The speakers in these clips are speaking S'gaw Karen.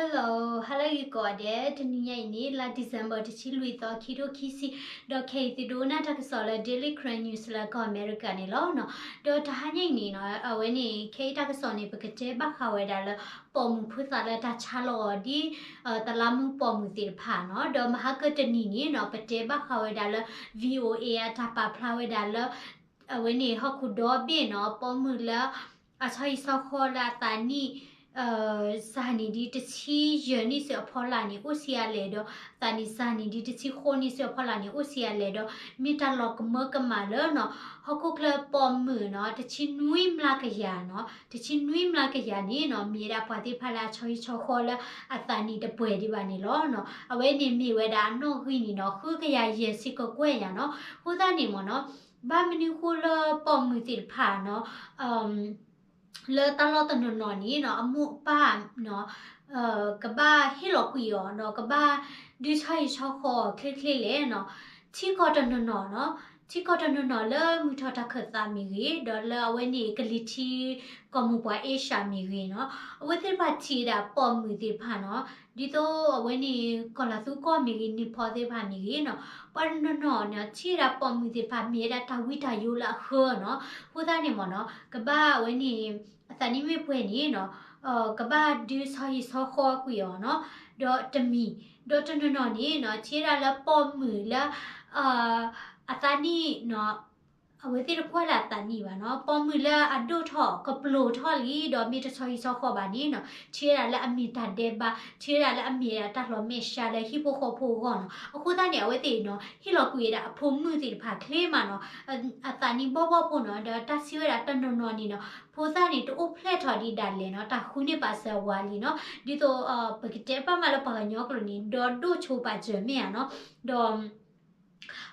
Hello, hello ဂ့ၤကိးဂၤဒဲး, တနံၤညါအံၤန့ၣ် လါ December တဆံလွံၢ်သီ ခံထိခံဆံ, ဒီးခဲအံၤသုဒိကနၣ်တၢ်ကစီၣ်လၢ Daily Karen News လၢကီၢ်အမဲရကၤန့ၣ်လီၤ. ဒီးတဟါညါအံၤန့ၣ်နီၤ အဝဲန့ၣ် ခဲအံၤတၢ်ကစီၣ်န့ၣ် ပကတဲဘၣ်ဃးဝဲဒၣ်လၢ ပိာ်မုၣ်ဖိသၣ်လၢတၢ်ဆါလီၤအီၤဒ် တလးမူးပိာ်မုၣ်သ့ၣ်တဖၣ်နီၤ, ဒီးမဟါကတနံၤန့ၣ်နီၤ ပတဲဘၣ်ဃးဝဲဒၣ်လၢ VOA အတၢ်ပာ်ဖျါဝဲဒၣ်လၢ အဝဲန့ၣ်ဟီၣ်ခိၣ်ဒီဘ့ၣ်နီၤ ပိာ်မုၣ်လၢ အဆီဟံၣ်ဆီဃီလၢအသးနံၣ် စၢနံၣ်ဒ်တဆံယဲၢ်နံၣ်ဆူအဖီလာ်န့ၣ် အိၣ်ဆံးအါလဲၣ်ဒီး သးနံၣ်စၢနံၣ်ဒ်တဆံဃိးနံၣ်ဆူအဖီလာ်န့ၣ် အိၣ်ဆံးအါလဲၣ်ဒီး မ့ၢ်တၢ်လီၤကမၢကမၣ်လၢနီၤ ဟီၣ်ခိၣ်ချၢပိာ်မုၣ်နီၤ တဆံနွံမျးကယၤနီၤ တဆံနွံမျးကယၤန့ၣ်နီၤ မ့ၢ်ဝဲဒၣ်ပှၤသ့ၣ်တဖၣ်လၢအဆီဟံၣ်ဆီဃီလၢအသးနံၣ်တပှဲၤဒံးဘၣ်န့ၣ်လီၤ. အဝဲန့ၣ်မ့ၢ်ဝဲဒၣ်အနီၣ်ဂံၢ်န့ၣ်နီၤ ဃုကယၤယဲၢ်ဆံကကွဲၢ်ညါနီၤ. အဃိသတးန့ၣ်မ့ၢ်နီၤ ဘၣ်မနုၤဃိလၢပိာ်မုၣ်သ့ၣ်တဖၣ်နီၤ လၢတၢ်လီၢ်တနီၤနီၤန့ၣ်နီၤ အမိၢ်အပၢ်နီၤ ကဘၣ်ဟ့ၣ်လီၤကွံာ်အီၤနီၤ ကဘၣ်ဒုးဆီဟံၣ်ဆီဃီအီၤချ့ချ့လဲၣ်နီၤ. ထံကီၢ်တနီၤနီၤနီၤ ထံကီၢ်တနီၤနီၤလၢမုၢ်ထီၣ်တၢ်ခၢၣ်သးမ့ၢ်ဂ့ၤ ဒီးလၢအဝဲန့ၣ်ကလံၤထံး ကီၢ်မိၢ်ပှၢ်အ့ရှၢၣ်မ့ၢ်ဂ့ၤနီၤ အဝဲသ့ၣ်တဖၣ်ထံၣ်ဝဲဒၣ်ပိာ်မုၣ်သ့ၣ်တဖၣ်နီၤ ဒ်သိးအဝဲန့ၣ် ကီၢ်လၤသူကီၢ်မ့ၢ်ဂ့ၤ နံၣ်ဖီသ့ၣ်တဖၣ်မ့ၢ်ဂ့ၤနီၤ ပှၤတနီၤနီၤန့ၣ် ထံၣ်ဝဲဒၣ်ပိာ်မုၣ်သ့ၣ်တဖၣ်မ့ၢ်ဝဲဒၣ်တၢ်ဝံတၢ်ယိးလၢအဃၢနီၤ. အဃိသတးန့ၣ်မ့ၢ်နီၤ ကဘၣ်အဝဲန့ၣ် အသးနံၣ်မ့ၢ်ပှဲၤန့ၣ်နီၤ ကဘၣ်ဒုးဆီဟံၣ်ဆီဃီကွံာ်အီၤနီၤ ဒီးတမံၤ ဒီးတနီၤနီၤန့ၣ်နီၤ ထံၣ်ဝဲဒၣ်လၢပိာ်မုၣ်လၢ အသးနံၣ်နီၤ အဝဲသ့ၣ်တကွၢ်လၢအသးနံၣ်ဘၣ်နီၤ ပိာ်မုၣ်လၢအဒိၣ်ထီၣ်ကပျိၤထီၣ်လံ ဒီးမ့ၢ်တဆီဟံၣ်ဆီဃီဘၣ်န့ၣ်နီၤ ထံၣ်ဝဲဒၣ်လၢအမ့ၢ်တၢ်ဒဲးဘး ထံၣ်ဝဲဒၣ်လၢအမ့ၢ်ဒၣ်တၢ်လီၤမဲာ်ဆှးလၢဟံၣ်ဖိဃီဖိအဂီၢ်နီၤ. အဃိသတးန့ၣ် အဝဲသ့ၣ်နီၤ ဟ့ၣ်လီၤကွံာ်ဝဲဒၣ်အဖိမုၣ်သ့ၣ်တဖၣ်ချ့မးနီၤ အသးနံၣ်ဘီၣ်ဘီၣ်ဖိနီၤ ဒီးတၢ်စံးဝဲဒၣ်တနီၤနီၤန့ၣ်နီၤ ဖိသၣ်န့ၣ်တအိၣ်ဖျဲၣ်ထီၣ်ဒံးဒၣ်လဲာ်နီၤ တၢ်ဃုန့ၢ်ပာ်စၢၤဝၤလံနီၤ ဒ်သိး ပကတဲဘၣ်မးလၢပှၤကညီကျိာ်န့ၣ် ဒီဒိၣ်ဆိပာ်စၢၤမ့ၢ်ဧါနီၤ ဒီး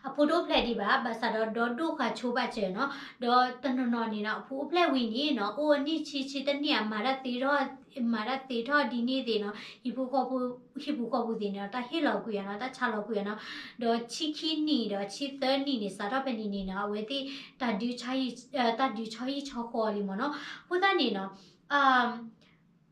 အဖိတအိၣ်ဖျဲၣ်ဒံးဘၣ် ဘၣ်ဆၣ်ဒီးဒီဒိၣ်ဃာ်ဆိပာ်စၢၤနီၤ ဒီးတနီၤနီၤန့ၣ်နီၤ အဖိအိၣ်ဖျဲၣ်ဝံၤန့ၣ်နီၤ အိၣ်အနံၣ်ဆံဆံတနံၣ်အမၤတၢ်သ့ထီၣ် မၤတၢ်သ့ထီၣ်ဒ်န့ၣ်သ့ၣ်နီၤ ဟံၣ်ဖိဃီဖိ ဟံၣ်ပူၤဃီပူၤသ့ၣ်န့ၣ် တၢ်ဟ့ၣ်လီၤကွံာ်အီၤနီၤ တၢ်ဆါလီၤကွံာ်အီၤနီၤ ဒီးဆံခံနံၣ်ဒီးဆံသၢနံၣ်န့ၣ် စးထီၣ်ဖဲန့ၣ်န့ၣ်နီၤ အဝဲသ့ၣ် တၢ်ဒုးဆီဟံၣ်ဆီဃီလံမ့ၢ်နီၤ အဃိသတးန့ၣ်နီၤ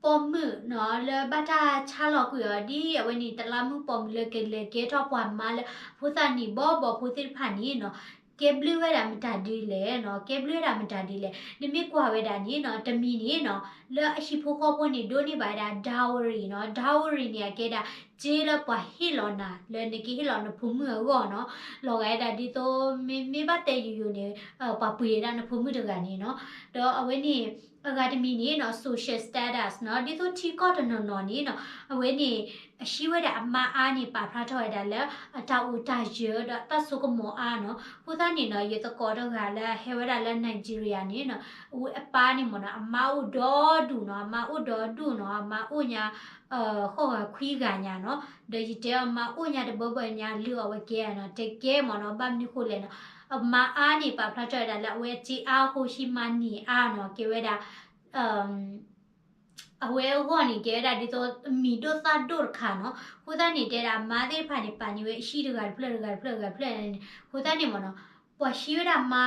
ပိာ်မုၣ်နီၤ လၢဘၣ်တၢ်ဆါလီၤကွံာ်အီၤဒ်အဝဲန့ၣ် တလးမူးပိာ်မုၣ်လၢကလဲၤကဲထီၣ်ပှၤမါလၢ ဖိသၣ်နံၣ်ဘီဘီဖိသ့ၣ်တဖၣ်န့ၣ်နီၤ ကဲဘျုးဝဲဒၣ်မတၤဒ်လဲၣ်နီၤ ကဲဘျုးဝဲဒၣ်မတၤဒ်လဲၣ် နမ့ၢ်ကွၢ်ဝဲဒၣ်န့ၣ်နီၤ တမံၤန့ၣ်နီၤ လၢအဟံၣ်ဖိဃီဖိန့ၣ် ဒိးန့ၢ်ဘၣ်ဝဲဒၣ် dowry နီၤ dowry န့ၣ် အကဲဒၣ် စ့လၢပှၤဟ့ၣ်လီၤနၤ လၢနကဟ့ၣ်လီၤနဖိမုၣ်အဂီၢ်နီၤ လီၤဂာ်ဝဲဒၣ်ဒ်သိး မ့မ့ၢ်ဘၣ်တဲယိာ်ယိာ်န့ၣ် ပှၤပှ့ၤဝဲဒၣ်နဖိမုၣ်တဂၤန့ၣ်နီၤ ဒီးအဝဲန့ၣ် အဂၤတမံၤန့ၣ်နီၤ social status နီၤ ဒ်သိးထံကီၢ်တနီၤနီၤန့ၣ်နီၤ အဝဲန့ၣ် အဟံးဝဲဒၣ်အမါအါန့ၣ် ပာ်ဖျါထီၣ်ဝဲဒၣ်လၢ အတၢ်အိၣ်တၢ်ယၢၤဒီးတၢ်စိကမီၤအါနီၤ အဃိသတးန့ၣ်နီၤ ယသကိးတဂၤလၢဟဲဝဲဒၣ်လၢ Nigeria န့ၣ်နီၤ အဝဲအပၢ်န့ၣ်မ့ၢ်နီၤ အမါအိၣ်ဒီဒူၣ်နီၤ အမါအိၣ်ဒီဒူၣ်နီၤ အမါအိၣ်ညါ ဃိးဂၤခွံဂၤညါနီၤ ဒီးယတဲအီၤ မါအိၣ်ညါတဘၢဘၢညါ လုၢ်အီၣ်ဝဲကဲနီၤ တကဲမ့ၢ်နီၤ ဘၣ်မနုၤဃိလဲၣ်နီၤ အမါအါန့ၣ် ပာ်ဖျါထီၣ်ဝဲဒၣ်လၢအဝဲစ့အါအဃိ ဟံးမါန့ၢ်အါနီၤ ကဲဝဲဒၣ် အဝဲအဂီၢ်န့ၣ် ကဲဝဲဒၣ်ဒ်သိး မံၤဒိၣ်သၣ်ဒိၣ်တခါနီၤ အဃိသတးန့ၣ် တဲဒၣ်မါသ့ၣ်တဖၣ်န့ၣ် ပာ်န့ၢ်ဝဲအဟံၣ်တဂၤတဖျၢၣ်တဂၤတဖျၢၣ်တဂၤတဖျၢၣ်န့ၣ် အဃိသတးန့ၣ်မ့ၢ်နီၤ ပှၤဟံးဝဲဒၣ်မါ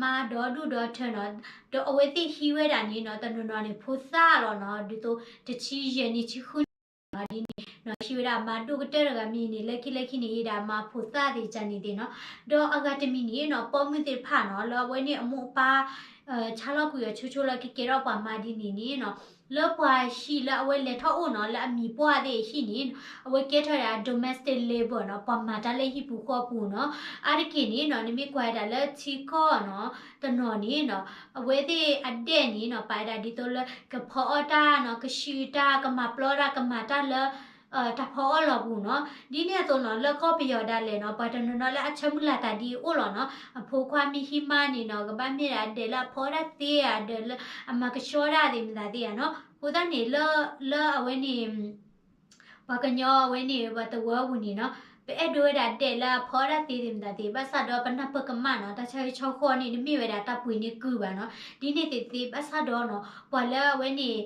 မါဒီဒူၣ်ဒီထၢနီၤ ဒီးအဝဲသ့ၣ်ဟံးဝဲဒၣ်န့ၣ်နီၤ တနီၤနီၤန့ၣ် ဖိသၣ်လီၤနီၤ ဒ်သိး တဆံယဲၢ်နံၣ်ဆံဃုနံၣ်နီၤ ဒ်န့ၣ်နီၤ ဟံးဝဲဒၣ်မါဒိၣ်ကတၢၢ်တဂၤမ့ၢ်န့ၣ် လၢခံလၢခံန့ၣ် ဟံးဒၣ်မါဖိသၣ်သ့ၣ်တဖၣ်န့ၣ်သ့ၣ်နီၤ ဒီးအဂၤတမံၤန့ၣ်နီၤ ပိာ်မုၣ်သ့ၣ်တဖၣ်နီၤ လၢအဝဲန့ၣ်အမိၢ်အပၢ် ဆါလီၤကွံာ်အီၤဆိဆိလၢကကဲထီၣ်ပှၤမါဒ်န့ၣ်န့ၣ်နီၤ လၢပှၤဟံးလၢအဝဲလဲၤထီၣ်အိၣ်နီၤ လၢအမံၤပှၢ်သ့ၣ်အဟံၣ်န့ၣ် အဝဲကဲထီၣ်ဝဲဒၣ် domestic labour နီၤ ပှၤမၤတၢ်လၢဟံၣ်ပူၤဃီပူၤနီၤ အါတက့ၢ်န့ၣ်နီၤ နမ့ၢ်ကွၢ်ဝဲဒၣ်လၢထံကီၢ်နီၤ တနီၤန့ၣ်နီၤ အဝဲသ့ၣ်အဒဲးန့ၣ်နီၤ ပာ်ဝဲဒၣ်ဒ်သိးလၢ ကဖီအီၣ်တၢ်နီၤ ကဆှုတၢ် ကမၤပျီတၢ် ကမၤတၢ်လၢ တၢ်ဖီအီၣ်လီၤပူၤနီၤ ဒ်န့ၣ်အသိးနီၤ လၢကီၢ်ပယီၤဒၣ်လဲာ်နီၤ ပှၤတနီၤနီၤလၢအဆၢမုၢ်လၢ်တၢ်ဒ်အံၤအိၣ်လီၤနီၤ အဖိခွါမ့ၢ်ဟံးမါန့ၣ်နီၤ ကဘၣ်မ့ၢ်ဒၣ်ဒဲးလၢအဖီအီၣ်တၢ်သ့ဧါ ဒဲးလၢအမၤကဆှီတၢ်သ့ၣ်မတၤသ့ၣ်ဧါနီၤ အဃိသတးန့ၣ် လၢ လၢအဝဲန့ၣ် ပှၤကညီအဝဲန့ၣ် ပှၤတဝၢပူၤန့ၣ်နီၤ ပအဲၣ်ဒိးဝဲဒၣ်ဒဲးလၢအဖီအီၣ်တၢ်သ့သ့ၣ်မတၤသ့ၣ် ဘၣ်ဆၣ်ဒီးပနၢ်ပၢၢ်ကမၣ်နီၤ တၢ်ဆါဟံၣ်ဆီဃီန့ၣ် တမ့ၢ်ဝဲဒၣ်တၢ်ပှ့ၤန့ၢ်ကုၢ်ဘၣ်နီၤ ဒ်န့ၣ်သ့ၣ်သ့ၣ် ဘၣ်ဆၣ်ဒီးနီၤ ပှၤလၢအဝဲန့ၣ်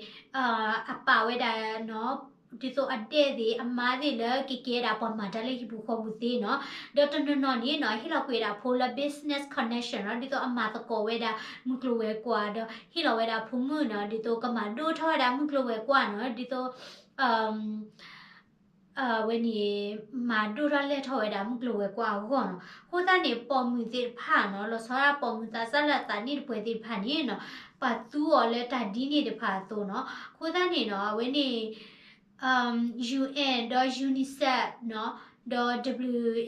အပာ်ဝဲဒၣ်နီၤ ဒ်သိးအဒဲးသ့ၣ် အမါသ့ၣ်လၢကကဲဒၣ်ပှၤမၤတၢ်လၢဟံၣ်ပူၤဃီပူၤသ့နီၤ ဒီးတနီၤနီၤန့ၣ်နီၤ ဟ့ၣ်လီၤကွံာ်ဝဲဒၣ်ဖိလၢ business connection နီၤ ဒ်သိးအမၤသကိးဝဲဒၣ်မုၢ်ကျိၤဝဲၤကွာ် ဒီးဟ့ၣ်လီၤဝဲဒၣ်ဖိမုၣ်နီၤ ဒ်သိးကမၤဒိၣ်ထီၣ်ဝဲဒၣ်မုၢ်ကျိၤဝဲၤကွာ်နီၤ ဒ်သိး အဝဲန့ၣ် မၤဒိၣ်ထီၣ်လဲၢ်ထီၣ်ဝဲဒၣ်မုၢ်ကျိၤဝဲၤကွာ်အဂီၢ်နီၤ. အဃိသတးန့ၣ် ပိာ်မုၣ်သ့ၣ်တဖၣ်နီၤ, လီၤဆီဒၣ်ပိာ်မုၣ်သးစၢ်လၢအသးနံၣ်တပှဲၤသ့ၣ်တဖၣ်န့ၣ်နီၤ, ပာ်သူအီၤလၢတၢ်ဒ်န့ၣ်တဖၣ်အသိးနီၤ. အဃိသတးန့ၣ်နီၤ အဝဲန့ၣ် UN ဒီး UNICEF နီၤ, ဒီး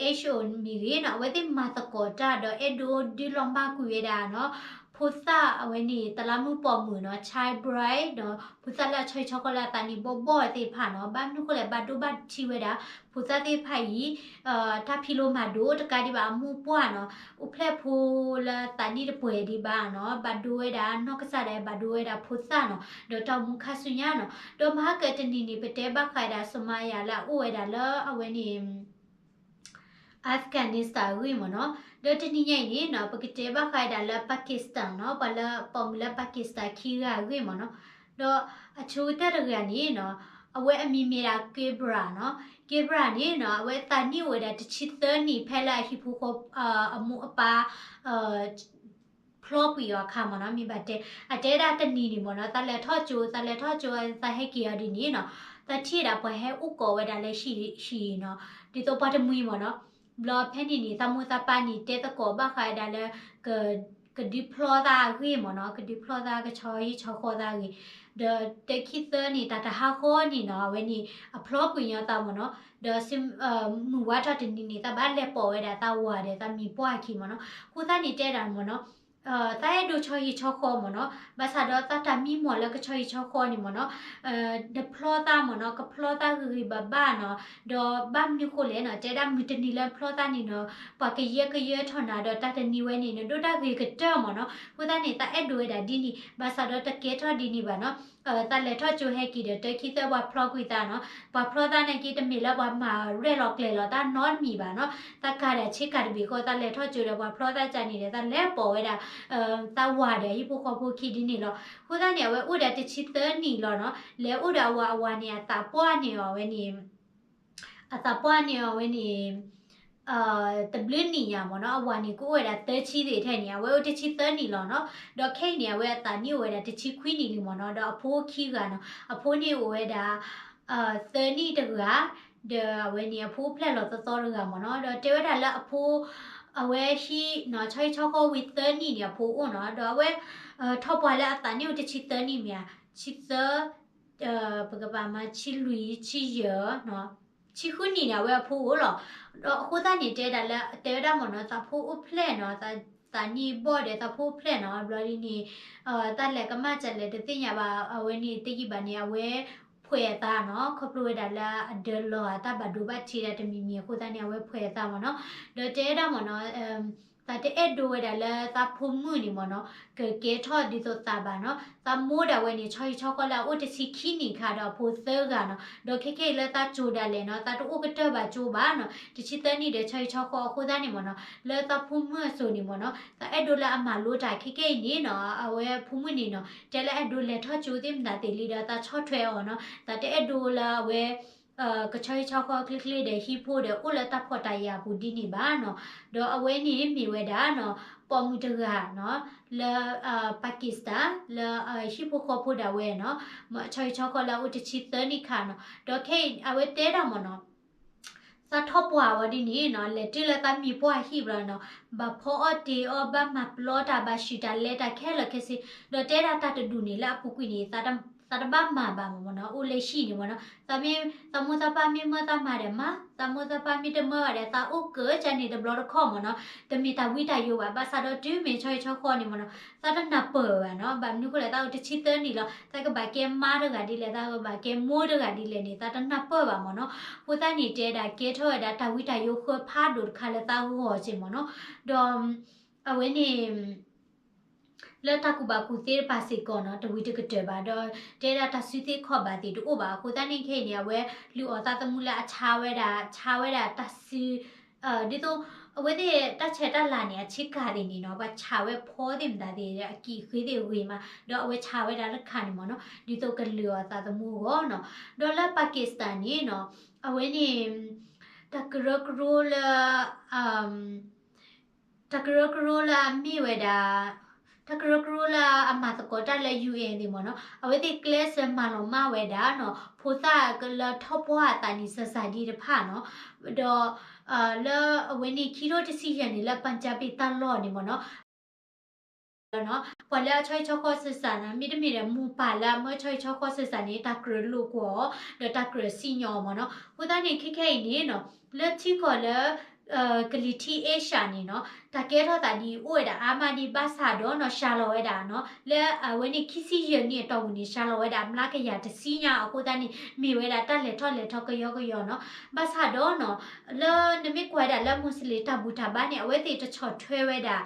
WHO မ့ၢ်ဂ့ၤနီၤ, အဝဲသ့ၣ်မၤသကိးတၢ်ဒီးအဲၣ်ဒိးဒုးလီၤမၢ်ကွံာ်ဝဲဒၣ်နီၤ, ဖိသၣ်အဝဲန့ၣ် တလးမုၢ်ပိာ်မုၣ်နီၤ, child bride နီၤ, ဖိသၣ်လၢအဆီဟံၣ်ဆီဃီလၢအသးနံၣ်ဘီၣ်ဘီၣ်သ့ၣ်တဖၣ်နီၤ, ဘၣ်မနုၤဃိလဲၣ် ဘၣ်ဒိဘၣ်ထံးဝဲဒၣ် ဖိသၣ်သ့ၣ်တဖၣ်အံၤ တၢ်ဖံးလိမၤဒိးတကးဒံးဘၣ် အမိၢ်ပှၢ်နီၤ, အိၣ်ဖျဲၣ်ဖိလၢသးနံၣ်တပှဲၤဒံးဘၣ်နီၤ, ဘၣ်ဒိဝဲဒၣ်နီၢ်ကစၢ်ဒၣ် ဘၣ်ဒိဝဲဒၣ်ဖိသၣ်နီၤ, ဒီးတၢ်အိၣ်မူခါဆူညါနီၤ. ဒီးမဟါကတနံၤန့ၣ် ပတဲဘၣ်ဃးဒၣ် Somalia လၢအအိၣ်ဝဲဒၣ်လၢအဝဲန့ၣ် Afghanistan အဂ့ၢ်မ့ၢ်နီၤ. ဒီးတနံၤညါအံၤန့ၣ်နီၤ ပကတဲဘၣ်ဃးဒၣ်လၢ Pakistan နီၤ, ပှၤလၢပိာ်မုၣ်လၢ Pakistan ခံဂၤအဂ့ၢ်မ့ၢ်နီၤ. ဒီးအဆိကတၢၢ်တဂၤန့ၣ်နီၤ အဝဲအမံၤမ့ၢ်ဒၣ် Kibra နီၤ. Kibra န့ၣ်နီၤ အဝဲသးနံၣ်အိၣ်ဝဲဒၣ်တဆံသၢနံၣ် ဖဲလၢအဟံၣ်ဖိဃီ အမိၢ်အပၢ် ဖျီကွံာ်အီၤအခါမ့ၢ်နီၤ, မ့ၢ်ဘၣ်တဲ အတဲဒၣ်တနံၤန့ၣ်မ့ၢ်နီၤ, သးလဲၤထီၣ်ကၠိ သးလဲၤထီၣ်ကၠိ သးဟဲက့ၤအီၤဒ်န့ၣ်နီၤ, သးထံၣ်ဒၣ်ပှၤဟဲအိၣ်ကိးဝဲဒၣ်လၢဟံၣ်နီၤ, ဒ်သိးပှၤတမှံၤမ့ၢ်နီၤ, ဘျီဖဲန့ၣ်န့ၣ် သးမိၢ်သးပၢ်န့ၣ် တဲသကိးဘၣ်ဃးဒၣ်လၢ ကဒုးဖျီသးအဂ့ၢ်မ့ၢ်နီၤ, ကဒုးဖျီသး ကဆီဟံၣ်ဆီဃီသးအဂ့ၢ်, ဒီးတခံသၢနံၣ် တၢ်တဟးဃီန့ၣ်နီၤ အဝဲန့ၣ် အဖျီကွံာ်ညီသးမ့ၢ်နီၤ, ဒီးမုၢ်ဝါထီၣ်တနံၤန့ၣ် သးဘၣ်လဲၤပိာ်ဝဲဒၣ်သးဝၤဒီးသးမံၤပှၢ်အခံမ့ၢ်နီၤ, အဃိသတးန့ၣ်တဲဒၣ်မ့ၢ်နီၤ သးအဲၣ်ဒိးဆီဟံၣ်ဆီဃီမ့ၢ်နီၤ, ဘၣ်ဆၣ်ဒီးသးတၢ်မံမီၢ်လၢကဆီဟံၣ်ဆီဃီန့ၣ်မ့ၢ်နီၤ, တဖျီသးမ့ၢ်နီၤ, ကဖျီသးဂ့ၤဂ့ၤဘၣ်ဘၣ်နီၤ, ဒီးဘၣ်မနုၤဃိလဲၣ်နီၤ, တဲဒၣ်မုၢ်တနံၤလၢဖျီသးန့ၣ်နီၤ, ပှၤကယၢကယၢထီၣ်နၤဒီးတၢ်တနံၤဝဲန့ၣ် နဒိၣ်တၢ်ဂ့ၤကတၢၢ်မ့ၢ်နီၤ, အဃိသတးန့ၣ် သးအဲၣ်ဒိးဝဲဒၣ်ဒ်န့ၣ်, ဘၣ်ဆၣ်ဒီးတကဲထီၣ်ဒ်န့ၣ်ဘၣ်နီၤ, သးလဲၤထီၣ်ကၠိဟဲက့ၤဒီး တခံသၢပှၤဖျီကွံာ်သးနီၤ, ပှၤဖျီသးန့ၣ်က့ တမ့ၢ်လၢပှၤမၤရဲၣ်လီၤကျဲၤလီၤသးနီတမံၤဘၣ်နီၤ, သးကၤဒီးဆ့ကၤတဘ့ၣ်ဃီ သးလဲၤထီၣ်ကၠိဒီးပှၤဖျီသးကန့ၣ်ဒီး သးလဲၤပိာ်ဝဲဒၣ် သးဝၤဒီးဟံၣ်ဖိဃီဖိခံဒ်န့ၣ်လီၤ. အဃိသတးန့ၣ် အဝဲအိၣ်ဒီးတဆံသၢနံၣ်လီၤနီၤ, လဲၤအိၣ်ဒီးအဝၤ အဝၤန့ၣ် အသးပှၢ်န့ၢ်အီၤဝဲန့ၣ်, အသးပှၢ်န့ၢ်အီၤဝဲန့ၣ် တဘျုးနံၣ်ညါမ့ၢ်နီၤ, အဝၤန့ၣ်ကအိၣ်ဝဲဒၣ်သၢဆံသ့ၣ်ထဲန့ၣ် အဝဲအိၣ်တဆံသၢနံၣ်လီၤနီၤ, ဒီးခဲအံၤန့ၣ် အဝဲအသးနံၣ်အိၣ်ဝဲဒၣ်တဆံခွံနံၣ်လံမ့ၢ်နီၤ, ဒီးအဖိခံဂၤနီၤ, အဖိန့ၣ်အိၣ်ဝဲဒၣ် သၢနံၣ်တဂၤ, ဒီးအဝဲန့ၣ်အဖိအိၣ်ဖျဲၣ်လီၤသီသီတဂၤမ့ၢ်နီၤ, ဒီးတဲဝဲဒၣ်လၢအဖိ အဝဲဟံးနီၤ ဆီဟံၣ်ဆီဃီဝံၤသၢနံၣ်န့ၣ် အဖိအိၣ်နီၤ, ဒီးအဝဲ ထီၣ်ပှၢ်လၢအသးနံၣ်အိၣ်တဆံသၢနံၣ်မ့ၢ်ဧါ, ဆံသၢ, ပကပာ်မၤဆံလွံၢ် ဆံယဲၢ်, ဆံဃုနံၣ်န့ၣ် အဝဲအဖိအိၣ်လီၤ. ဒီးအဃိသတးန့ၣ် တဲဒၣ်လၢ တဲဝဲဒၣ်မ့ၢ်နီၤ သးဖိအိၣ်ဖျဲၣ်နီၤ, သးနံၣ်ဘီၣ်ဒီးသးဖိအိၣ်ဖျဲၣ်နီၤ, ဘျီဒ်န့ၣ် တၢ်လဲၤကမၣ်စလဲၤတသ့ၣ်ညါဘၣ်, အဝဲန့ၣ်တယံာ်ဘၣ်န့ၣ် အဝဲဖှဲးအသးနီၤ, ခီဖျိဝဲဒၣ်လၢအဒၢးလီၤအတၢ်ဘၣ်ဒိဘၣ်ထံးဒၣ်တမံၤမံၤအဃိသတးန့ၣ် အဝဲဖှဲးအသးမ့ၢ်နီၤ, ဒီးတဲဝဲဒၣ်မ့ၢ်နီၤ သးတအဲၣ်ဒိးဝဲဒၣ်လၢသးဖိမုၣ်န့ၣ်မ့ၢ်နီၤ ကကဲထီၣ်ဒ်သိးသးဘၣ်နီၤ, သးမိၢ်ဒၣ်ဝဲန့ၣ် ဆီဟံၣ်ဆီဃီလၢအအိၣ်တဆံခံနံၣ်ခါဒီးအဖိသၢဂၤနီၤ, ဒီးခဲခဲအံၤလၢသးကၠိဒၣ်လဲာ်နီၤ သးတအိၣ်ကတၢၢ်ဘၣ်ကၠိဘၣ်နီၤ, တဆံသၢနံၣ်ဒီးဆီဟံၣ်ဆီဃီအဃိသတးန့ၣ်မ့ၢ်နီၤ လၢသးဖိမုၣ်အစိၤန့ၣ်မ့ၢ်နီၤ သးအဲၣ်ဒိးလၢအမၤလိတၢ်ခဲခဲအံၤန့ၣ်နီၤ, အဝဲဖိမုၣ်န့ၣ်နီၤ တဲလၢအဲၣ်ဒိးလဲၤထီၣ်ကၠိသ့ၣ်မတၤသ့ၣ်လံဒီးသးဆီၣ်ထွဲအီၤနီၤ, သးတအဲၣ်ဒိးလၢအဝဲ ကဆီဟံၣ်ဆီဃီချ့ချ့ဒီးဟံးဖိဒီးအိၣ်လၢတၢ်ဖှီၣ်တၢ်ယာ်အပူၤဒ်န့ၣ်ဘၣ်နီၤ, ဒီးအဝဲန့ၣ်မ့ၢ်ဝဲဒၣ်နီၤ ပိာ်မုၣ်တဂၤနီၤ လၢ Pakistan လၢဟံၣ်ဖိဃီဖိဒၣ်ဝဲနီၤ ဆီဟံၣ်ဆီဃီလၢအအိၣ်တဆံသၢနံၣ်ခါနီၤ, ဒီးခဲအံၤအဝဲတဲဒၣ်မ့ၢ်နီၤ သးထီၣ်ပှၢ်ဝဲဒ်န့ၣ်နီၤ လဲၤတုၤလၢသးမံၤပှၢ်ဟံၣ်ဘျီနီၤ ဘၣ်ဖီအီၣ်တ့ၤအီၣ် ဘၣ်မၤပျီတၢ် ဘၣ်ဆှုၣ်တၢ်လဲၤတၢ်ခဲလၢာ်ခဲဆ့, ဒီးတဲဒၣ်တၢ်တဒူၣ်န့ၣ် လၢအပူၤကွံာ်န့ၣ် သးတဘၣ်မၤဘၣ်မ့ၢ်နီၤ, အိၣ်လၢဟံၣ်န့ၣ်မ့ၢ်နီၤ, သးမ့ၢ် သးမိၢ်သးပၢ်မ့ၢ်မၢသးမၤဒီးမၤ, သးမိၢ်သးပၢ်မ့ၢ်တမၢဘၣ်ဒီး သးအိၣ်ကၢကၢန့ၣ်တဘျီတခီၣ်မ့ၢ်နီၤ, တမ့ၢ်တၢ်ဝံတၢ်ယိဘၣ်, ဘၣ်ဆၣ်ဒီးတုၤမ့ၢ်ဆီဟံၣ်ဆီဃီန့ၣ်မ့ၢ်နီၤ သးတနၢ်ပၢၢ်ဘၣ်နီၤ, ဘၣ်မနုၤဃိလဲၣ် သးအိၣ်တဆံသၢနံၣ်လီၤ, သးကဘၣ်ကဲမါတဂၤဒ်လဲၣ်, သးကဘၣ်ကဲမိၢ်တဂၤဒ်လဲၣ်န့ၣ် သးတနၢ်ပၢၢ်ဘၣ်မ့ၢ်နီၤ, အဃိသတးန့ၣ် တဲဒၣ်ကဲထီၣ်ဝဲဒၣ်တၢ်ဝံတၢ်ယိဃၢဖးဒိၣ်တခါလၢသးဂီၢ်စ့ၢ်မ့ၢ်နီၤ, ဒီး အဝဲန့ၣ် လၢတၢ်ကူၣ်ဘၣ်ကူၣ်သ့တပၤစ့ၢ်ကီးနီၤ တဝံၤတကတၢၢ်ဘၣ်, ဒီးတဲဒၣ်တၢ်စုသ့ခီၣ်ဘၣ်သ့ၣ်တအိၣ်ဘၣ်, အဃိသတးန့ၣ်ခဲအံၤန့ၣ် အဝဲလုၢ်အီၣ်သးသမူလၢအဆါဝဲဒၣ် ဆါဝဲဒၣ်တၢ်စု ဒ်သိး အဝဲသ့ၣ်တၢ်ဆဲးတၢ်လၤန့ၣ် အဆ့ကၤသ့ၣ်န့ၣ်နီၤ ပှၤဆါဝဲဖီသ့ၣ်မတၤသ့ၣ် အကံၣ်ဃ့သ့ၣ်ဂ့ၤမး, ဒီးအဝဲဆါဝဲဒၣ်တခါန့ၣ်မ့ၢ်နီၤ ဒ်သိးကလုၢ်အီၣ်သးသမူအဂီၢ်နီၤ, ဒီးလၢ Pakistan န့ၣ်နီၤ အဝဲန့ၣ် တၢ်ကရၢကရိလၢ တၢ်ကရၢကရိလၢအမ့ၢ်ဝဲဒၣ် တၢ်ကရၢကရိလၢအမၤသကိးတၢ်လၢ ယူဢၣ်န့ၣ်မ့ၢ်နီၤ, အဝဲသ့ၣ်ကျဲးစၢးမၤလီၤမၢ်ဝဲဒၣ်နီၤ ဖိသၣ်လၢထီၣ်ပှၢ်အသးန့ၣ် စၢစၢ်ဒံးတဖၣ်နီၤ, ဒီး လၢအဝဲန့ၣ် ခံထိတဆံယဲၢ်န့ၣ် လၢပၣ်ကၠၣ်ပံၤတၢ်လီၢ်န့ၣ်မ့ၢ်နီၤ ပှၤလၢအဆီဟံၣ်ဆီဃီစၢစၢ်နီၤ, မ့တမ့ၢ်ဒီးမိၢ်ပၢ်လၢအမၢဆီဟံၣ်ဆီဃီစၢစၢ်န့ၣ် တၢ်ကြၢးလိာ်ကွီၢ်အီၤ ဒီးတၢ်ကြၢးစံၣ်ညီၣ်အီၤမ့ၢ်နီၤ. အဃိသတးန့ၣ် ခဲခဲအံၤန့ၣ်နီၤ လၢထံကီၢ်လၢ ကလံၤထံးအ့ရှၢၣ်န့ၣ်နီၤ တၢ်ကဲထီၣ်သးဒ်အံၤ အိၣ်ဝဲဒၣ်အါမးဒ်ဘၣ်ဆၣ်ဒီးနီၤ စှၤလီၤဝဲဒၣ်နီၤ လၢအဝဲန့ၣ် ခံဆံယဲၢ်နံၣ်အတီၢ်ပူၤန့ၣ် စှၤလီၤဝဲဒၣ် မျးကယၤတဆံညါ အဃိသတးန့ၣ် မ့ၢ်ဝဲဒၣ်တၢ်လဲၤထီၣ်လဲၤထီကယီကယီနီၤ. ဘၣ်ဆၣ်ဒီးနီၤ လၢနမ့ၢ်ကွၢ်ဝဲဒၣ်လၢ Muslim တၢ်ဘူၣ်တၢ်ဘါန့ၣ် အဝဲသ့ၣ်တဆီၣ်ထွဲဝဲဒၣ်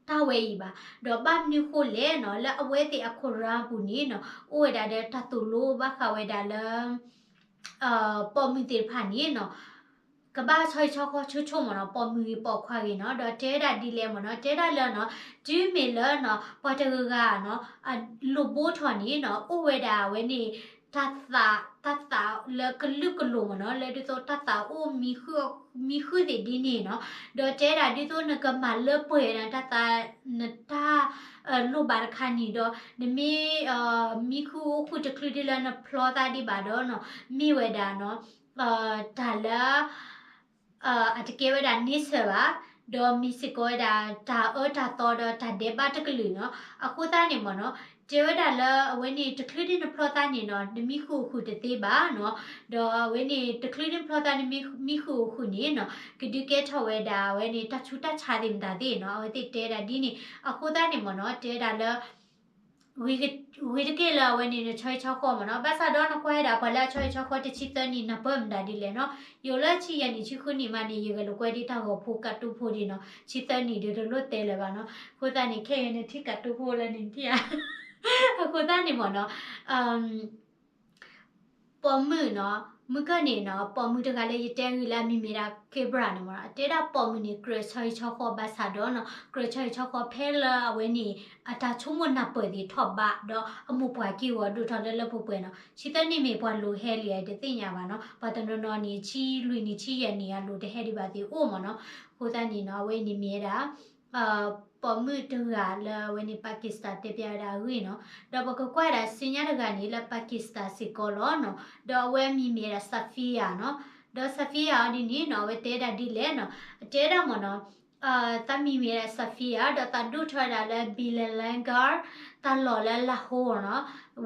တၢ်ဝဲအံၤဘၣ်. ဒီးဘၣ်မနုၤဃိလဲၣ်နီၤ လၢအဝဲသ့ၣ်အခိၣ်ရၢပူၤန့ၣ်နီၤ အိၣ်ဝဲဒၣ်ဒီးတၢ်သိၣ်လိဘၣ်ဃးဝဲဒၣ်လၢ ပိာ်မုၣ်သ့ၣ်တဖၣ်န့ၣ်နီၤ ကဘၣ်ဆီဟံၣ်ဆီဃီဆိဆိမ့ၢ်နီၤ ပိာ်မုၣ်ဂ့ၤပိာ်ခွါဂ့ၤနီၤ. ဒီးတဲဝဲဒၣ်ဒ်လဲၣ်မ့ၢ်နီၤ တဲဒၣ်လၢနီၤ တုၤမ့ၢ်လၢနီၤ ပှၤတဂၤဂၤနီၤ အလိၣ်ဘိထီၣ်န့ၣ်နီၤ အိၣ်ဝဲဒၣ်အဝဲန့ၣ် တၢ်သး တၢ်သးလၢကလုာ်ကလိၤမ့ၢ်နီၤ လၢဒ်သိးတၢ်သးအိၣ် မံဃုာ်သ့ၣ်ဒ်န့ၣ်နီၤ. ဒီးတဲဒၣ်ဒ်သိးနကမၤလၢပှဲၤနတၢ်သး နတၢ် လိၣ်ဘၣ်တခါန့ၣ်ဒီး နမ့ၢ် မံဃုာ်အိၣ်ဃုာ်တချုးဒ်လၢနဖျီသးဒံးဘၣ်ဒီးနီၤ မ့ၢ်ဝဲဒၣ်နီၤ တၢ်လၢ အတကဲဝဲဒၣ်န့ဆၢၣ်ဘၣ်, ဒီးမ့ၢ်စ့ၢ်ကီးဝဲဒၣ်တၢ်အၢတၢ်သီဒီးတၢ်ဒဲးဘးတကလုာ်နီၤ. အဃိသတးန့ၣ်မ့ၢ်နီၤ တဲဝဲဒၣ်လၢအဝဲန့ၣ် တချုးဒ်နဖျီသးန့ၣ်နီၤ နမံဃုာ်အိၣ်ဃုာ်တသ့ဘၣ်နီၤ. ဒီးအဝဲန့ၣ် တချုးဒ်နဖျီသးနမံဃုာ်အိၣ်ဃုာ်န့ၣ်နီၤ ကဒုးကဲထီၣ်ဝဲဒၣ်အဝဲန့ၣ် တၢ်ဆူးတၢ်ဆါသ့ၣ်မတၤသ့ၣ်နီၤ အဝဲသ့ၣ်တဲဒၣ်ဒ်န့ၣ်. အဃိသတးန့ၣ်မ့ၢ်နီၤ တဲဒၣ်လၢ ဂ့ၤတက့ၢ်လၢအဝဲန့ၣ် နဆီဟံၣ်ဆီဃီမ့ၢ်နီၤ. ဘၣ်ဆၣ်ဒီးနကွၢ်ဝဲဒၣ်ပှၤလၢအဆီဟံၣ်ဆီဃီတဆံသၢနံၣ် နၢ်ပၢၢ်မတၤဒ်လဲၣ်နီၤ. ယိၤလၢဆံယဲၢ်နံၣ်ဆံဃုနံၣ်မးန့ၣ် ယဂဲၤလိာ်ကွဲဒ်တၢ်ဂီၤဖိကးတူဖိဒ်နီၤ ဆံသၢနံၣ်ဒီးတလိၣ်တဲလၢၤဘၣ်နီၤ. အဃိသတးန့ၣ် ခဲအံၤနထံၣ်ကးတူဖိလၢနထံၣ်ဧါ. အဃိသတးန့ၣ်မ့ၢ်နီၤ ပိာ်မုၣ်နီၤ မုၢ်ကၢၢ်န့ၣ်နီၤ ပိာ်မုၣ်တဂၤလၢယတဲဂ့ၤလၢအမံၤမ့ၢ်ဒၣ် Gabriel န့ၣ်မ့ၢ်နီၤ တဲဒၣ်ပိာ်မုၣ်န့ၣ် ကြၢးဆီဟံၣ်ဆီဃီဘၣ်ဆၣ်ဒီးနီၤ ကြၢးဆီဟံၣ်ဆီဃီဖဲလၢအဝဲန့ၣ် အတၢ်ဆိကမိၣ်နၢ်ပၢၢ်သ့ၣ်ထီၣ်ဘး ဒီးအမိၢ်ပှၢ်က့ၤဂီၤဒိၣ်ထီၣ်လၢလၢပှဲၤပှဲၤနီၤ ဆံသၢနံၣ်မ့ၢ်ပှၤလိၤဟဲလံဧါတသ့ၣ်ညါဘၣ်နီၤ ပှၤတနီၤနီၤန့ၣ် ဆံလွံၢ်နံၣ်ဆံယဲၢ်နံၣ်အလိၤတဟဲဒံးဘၣ်သ့ၣ်အိၣ်မ့ၢ်နီၤ အဃိသတးန့ၣ်နီၤ အဝဲအံၤန့ၣ်မ့ၢ်ဝဲဒၣ် ပိာ်မုၣ်တဂၤလၢအဝဲန့ၣ် Pakistan တဲပျးဝဲဒၣ်အဂ့ၢ်နီၤ ဒီးပကကွၢ်ဒၣ်ဆူညါတဂၤန့ၣ်လၢ Pakistan စ့ၢ်ကီးလီၤနီၤ ဒီးအဝဲအမံၤမ့ၢ်ဒၣ် Safiya နီၤ ဒီး Safiya အီၤဒ်န့ၣ်နီၤ အဝဲတဲဒၣ်ဒ်လဲၣ်နီၤ အတဲဒၣ်မ့ၢ်နီၤ သးမံၤမ့ၢ်ဒၣ် Safiya ဒီးသးဒိၣ်ထီၣ်ဝဲဒၣ်လၢ Bilal Langar တၢ်လီၢ်လၢ Lahore နီၤ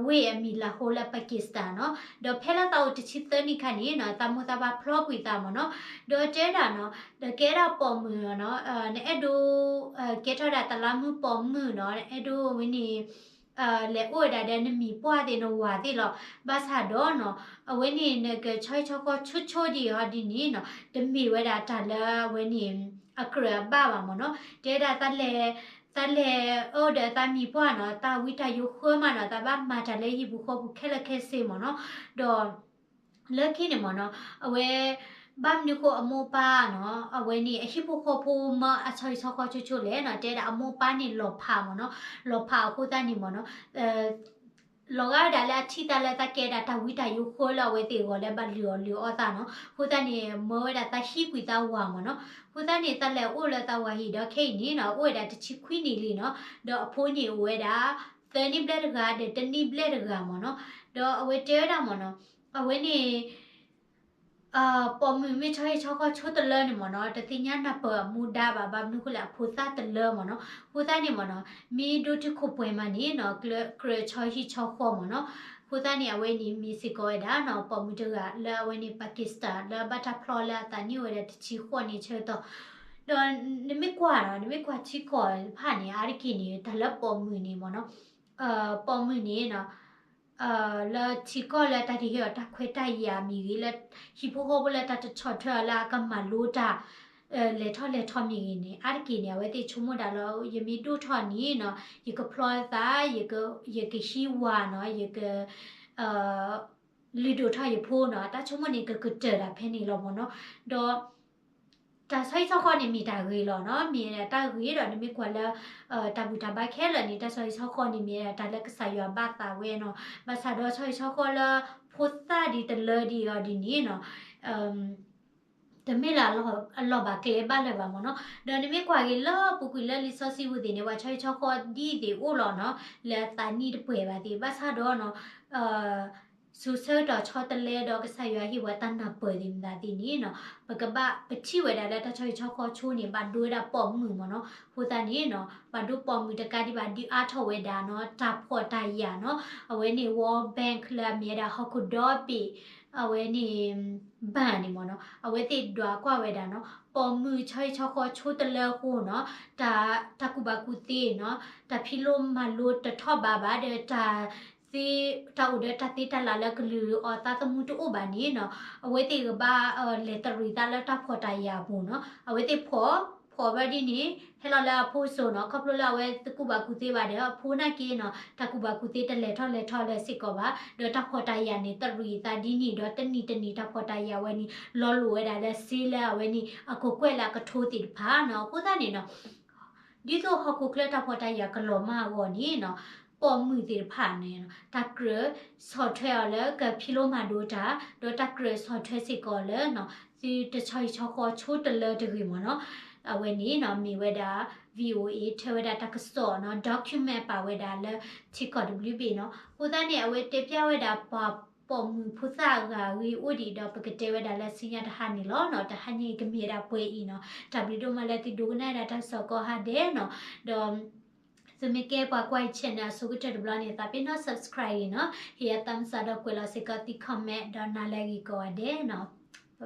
ဝ့ၢ်အမံၤ Lahore လၢ Pakistan နီၤ ဒီးဖဲလၢသးအိၣ်တဆံသၢနံၣ်ခါန့ၣ်နီၤ သးမိၢ်သးပၢ်ဖျီကွံာ်သးမ့ၢ်နီၤ ဒီးတဲဒၣ်နီၤ ဒီးကဲဒၣ်ပိာ်မုၣ်နီၤ နအဲၣ်ဒိး ကဲထီၣ်ဒၣ်တလးမုၢ်ပိာ်မုၣ်နီၤ နအဲၣ်ဒိးဝဲန့ၣ် လဲၤအိၣ်ဝဲဒၣ်ဒီးနမံၤပှၢ်သ့ၣ်နဝၤသ့ၣ်လီၤ ဘၣ်ဆၣ်ဒီးနီၤ အဝဲန့ၣ် နကဆီဟံၣ်ဆီဃီဆိဆိဒံးအီၤဒ်န့ၣ်နီၤ တမ့ၢ်ဝဲဒၣ်တၢ်လၢအဝဲန့ၣ် အကြၢးအဘၣ်ဘၣ်မ့ၢ်နီၤ တဲဒၣ် သးလဲၤအိၣ်ဒီးသးမံၤပှၢ်နီၤ သးဝံတၢ်ယိဃၢမးနီၤ သးဘၣ်မၤတၢ်လၢဟံၣ်ပူၤဃီပူၤခဲလၢာ်ခဲဆ့မ့ၢ်နီၤ ဒီး လၢခံန့ၣ်မ့ၢ်နီၤ အဝဲ ဘၣ်မနုၤဃိအမိၢ်ပၢ်နီၤ အဝဲန့ၣ်အဟံၣ်ဖိဃီဖိမၢအဆီဟံၣ်ဆီဃီဆိဆိလဲၣ်နီၤ တဲဒၣ်အမိၢ်ပၢ်န့ၣ်လီၤဖးမ့ၢ်နီၤ လီၤဖးအဃိသတးန့ၣ်မ့ၢ်နီၤ လီၤဂာ်ဝဲဒၣ်လၢအထံၣ်သးလၢသးကဲဒၣ်တၢ်ဝံတၢ်ယိဃၢလၢအဝဲသ့ၣ်အဂီၢ်လၢဘၣ်လုၢ်အီၣ်လုၢ်အီသးနီၤ အဃိသတးန့ၣ် မၢဝဲဒၣ်သးဟံးကွံာ်သးဝၤမ့ၢ်နီၤ အဃိသတးန့ၣ် သးလဲၤအိၣ်လၢသးဝၤဟံၣ်ဒီးခဲအံၤန့ၣ်နီၤ အိၣ်ဝဲဒၣ်တဆံခွံနံၣ်လံနီၤ ဒီးအဖိန့ၣ်အိၣ်ဝဲဒၣ် သၢနံၣ်ဘျဲၣ်တဂၤဒီးတနံၣ်ဘျဲၣ်တဂၤမ့ၢ်နီၤ ဒီးအဝဲတဲဝဲဒၣ်မ့ၢ်နီၤ အဝဲန့ၣ် ပိာ်မုၣ်မ့ၢ်ဆီဟံၣ်ဆီဃီဆိတလၢန့ၣ်မ့ၢ်နီၤ တသ့ၣ်ညါနၢ်ပၢၢ်အမူဒါဘၣ် ဘၣ်မနုၤဃိလဲၣ်အဖိသၣ်တလၢမ့ၢ်နီၤ အဃိသတးန့ၣ်မ့ၢ်နီၤ မ့ၢ်ဒိၣ်တုာ်ခိၣ်ပှဲၤမးန့ၣ်နီၤ ကြၢးဆီဟံၣ်ဆီဃီမ့ၢ်နီၤ အဃိသတးန့ၣ် အဝဲန့ၣ်မ့ၢ်စ့ၢ်ကီးဝဲဒၣ်နီၤ ပိာ်မုၣ်တဂၤလၢအဝဲန့ၣ် Pakistan လၢဘၣ်တၢ်ဖျီလၢအသးနံၣ်အိၣ်ဝဲဒၣ်တဆံဃိးနံၣ်ဆၢကတီၢ် ဒီးနမ့ၢ်ကွၢ်နီၤ နမ့ၢ်ကွၢ်ထံကီၢ်တဖၣ်န့ၣ် အါတက့ၢ်န့ၣ် တၢ်လၢပိာ်မုၣ်န့ၣ်မ့ၢ်နီၤ ပိာ်မုၣ်န့ၣ်နီၤ လၢထံကီၢ်လၢတၢ်တဟ့ၣ်အီၤတၢ်ခွဲးတၢ်ယာ်မ့ၢ်ဂ့ၤ လၢဟံၣ်ဖိဃီဖိလၢတၢ်တဆီၣ်ထွဲအီၤလၢအကမၤလိတၢ် လဲၤထီၣ်လဲၤထီမ့ၢ်ဂ့ၤန့ၣ် အါတက့ၢ်န့ၣ် အဝဲသ့ၣ်ဆိကမိၣ်ဒၣ်လၢ ယမ့ၢ်ဒိၣ်ထီၣ်န့ၣ်နီၤ ယကဖျီသး ယကဟံးဝၤနီၤ ယက လုၢ်ဒိၣ်ထီၣ်ယဖိနီၤ တၢ်ဆိကမိၣ်န့ၣ် ကကတၢၢ်ဒၣ်ဖဲန့ၣ်လီၤမ့ၢ်နီၤ ဒီး တၢ်ဆီဟံၣ်ဆီဃီန့ၣ်မ့ၢ်တၢ်ဂ့ၤလီၤနီၤ မ့ၢ်တၢ်ဂ့ၤဒီးနမ့ၢ်ကွၢ်လၢ တၢ်ဘူၣ်တၢ်ဘါခဲလၢာ်န့ၣ် တၢ်ဆီဟံၣ်ဆီဃီန့ၣ် မ့ၢ်တၢ်လၢကစၢ်ယွၤဘၣ်သးဝဲနီၤ ဘၣ်ဆၣ်ဒီးဆီဟံၣ်ဆီဃီလၢ ဖိသၣ်ဒ်တလၢဒ်အီၤဒ်န့ၣ်နီၤ တမ့ၢ်လၢအလီၢ်ဘၣ်ကျဲဘၣ်လၢၤဘၣ်မ့ၢ်နီၤ. ဒီးနမ့ၢ်ကွၢ်က့ၤလၢပူၤကွံာ်လၢလံာ်စီဆှံပူၤသ့ၣ်န့ၣ် ပှၤဆီဟံၣ်ဆီဃီဒ်အံၤသ့ၣ်အိၣ်လီၤနီၤ, လၢသးနံၣ်တပှဲၤဘၣ်သ့ၣ် ဘၣ်ဆၣ်ဒီးနီၤ စူၤဆၢကတီၢ်ဆီတလဲဒီးကစၢ်ယွၤဟ့ၣ်ဝဲတၢ်နၢ်ပၢၢ်သ့ၣ်မတၤသ့ၣ်န့ၣ်နီၤ, ပကဘၣ်ပထံၣ်ဝဲဒၣ်လၢတၢ်ဆီဟံၣ်ဆီဃီဆိန့ၣ် ဘၣ်ဒိဝဲဒၣ်ပိာ်မုၣ်မ့ၢ်နီၤ. အဃိသတးန့ၣ်နီၤ ဘၣ်ဒိပိာ်မုၣ်တကးဒံးဘၣ်ဒုးအါထီၣ်ဝဲဒၣ်နီၤ တၢ်ဖှီၣ်တၢ်ယာ်နီၤ, အဝဲန့ၣ် World Bank လၢအမ့ၢ်ဝဲဒၣ်ဟီၣ်ခိၣ်ဒီဘ့ၣ် အဝဲန့ၣ် ဘဏ်န့ၣ်မ့ၢ်နီၤ အဝဲသ့ၣ်ဒွးကွၢ်ဝဲဒၣ်နီၤ ပိာ်မုၣ်ဆီဟံၣ်ဆီဃီဆိတလၢအဃိနီၤ တၢ်ကူၣ်ဘၣ်ကူၣ်သ့နီၤ တၢ်ဖံးလိမၤလိတထီၣ်ဘးဘၣ်ဒီး တၢ်သ့ တၢ်အိၣ်ဒီးတၢ်သ့တၢ်လၢ်လၢကလုၢ်အီၤသးသမူတအိၣ်ဘၣ်န့ၣ်နီၤ အဝဲသ့ၣ်ကဘၣ်လဲၤတရံးသးလၢတၢ်ဖှီၣ်တၢ်ယာ်အပူၤနီၤ. အဝဲသ့ၣ်ဖှီၣ် ဖှီၣ်ဘၣ်ဒ်န့ၣ် ဟဲလီၤလၢအဖိစိၤနီၤ ခီဖျိလၢအဝဲတကူၣ်ဘၣ်ကူၣ်သ့ဘၣ်ဒီး အဖိနာ်က့နီၤ တၢ်ကူၣ်ဘၣ်ကူၣ်သ့တလဲၤထီၣ်လဲၤထီၣ်လၢၤစ့ၢ်ကီးဘၣ် ဒီးတၢ်ဖှီၣ်တၢ်ယာ်န့ၣ် တရံးသးဒ်န့ၣ်ဒီး တနံၤတနံၤတၢ်ဖှီၣ်တၢ်ယာ်ဝဲန့ၣ် လီၤလိာ်ဝဲဒၣ်လၢစ့လၢအဝဲန့ၣ် အကကွဲၢ်လၢအကထိသ့ၣ်တဖၣ်နီၤ. အဃိသတးန့ၣ်နီၤ ဒ်သိးဟီၣ်ခိၣ်ချၢတၢ်ဖှီၣ်တၢ်ယာ်ကလီၤမၢ်အဂီၢ်န့ၣ်နီၤ ပိာ်မုၣ်သ့ၣ်တဖၣ်န့ၣ် တၢ်ကြၢးဆီၣ်ထွဲအီၤလၢကဖံးလိမၤဒိးတၢ် ဒီးတၢ်ကြၢးဆီၣ်ထွဲစ့ၢ်ကီးလၢနီၤ သုတဆီဟံၣ်ဆီဃီဆိတလၢတဂ့ၤမ့ၢ်နီၤ. အဝဲန့ၣ်နီၤ မ့ၢ်ဝဲဒၣ် VOA ထဲဝဲဒၣ်တၢ်ကစီၣ်နီၤ document ပာ်ဝဲဒၣ်လၢထံကီၢ်တဘျုးဘ့ၣ်နီၤ. အဃိသတးန့ၣ် အဝဲတဲဖျါဝဲဒၣ်ပှၤပိာ်မုၣ်ဖိသၣ်အဂၤအဂ့ၢ်အိၣ်ဒံးဒီး ပကတဲဝဲဒၣ်လၢဆူညါတဟါန့ၣ်လီၤနီၤ. တဟါညါအံၤကမ့ၢ်ဝဲဒၣ်ပှဲၤအံၤနီၤ. တၢ်ဘျုးဒိၣ်မးလၢသုဒိကနၣ်ဝဲဒၣ်တၢ်ကစီၣ်ကိးဂၤဒဲးနီၤ. ဒီး သုမ့ၢ်ကဲပှၤကွၢ်ယ channel အဆိကတၢၢ်တဘျီန့ၣ် သးပ့ၤနီၣ် subscribe အံၤနီၤ, ဟ့ၣ်ယၤ thumbs up ဒီးကွဲးလီၤစ့ၢ်ကီးသု comment ဒီးနၤလၢအဂ့ၤကိးဂၤဒဲးနီၤ.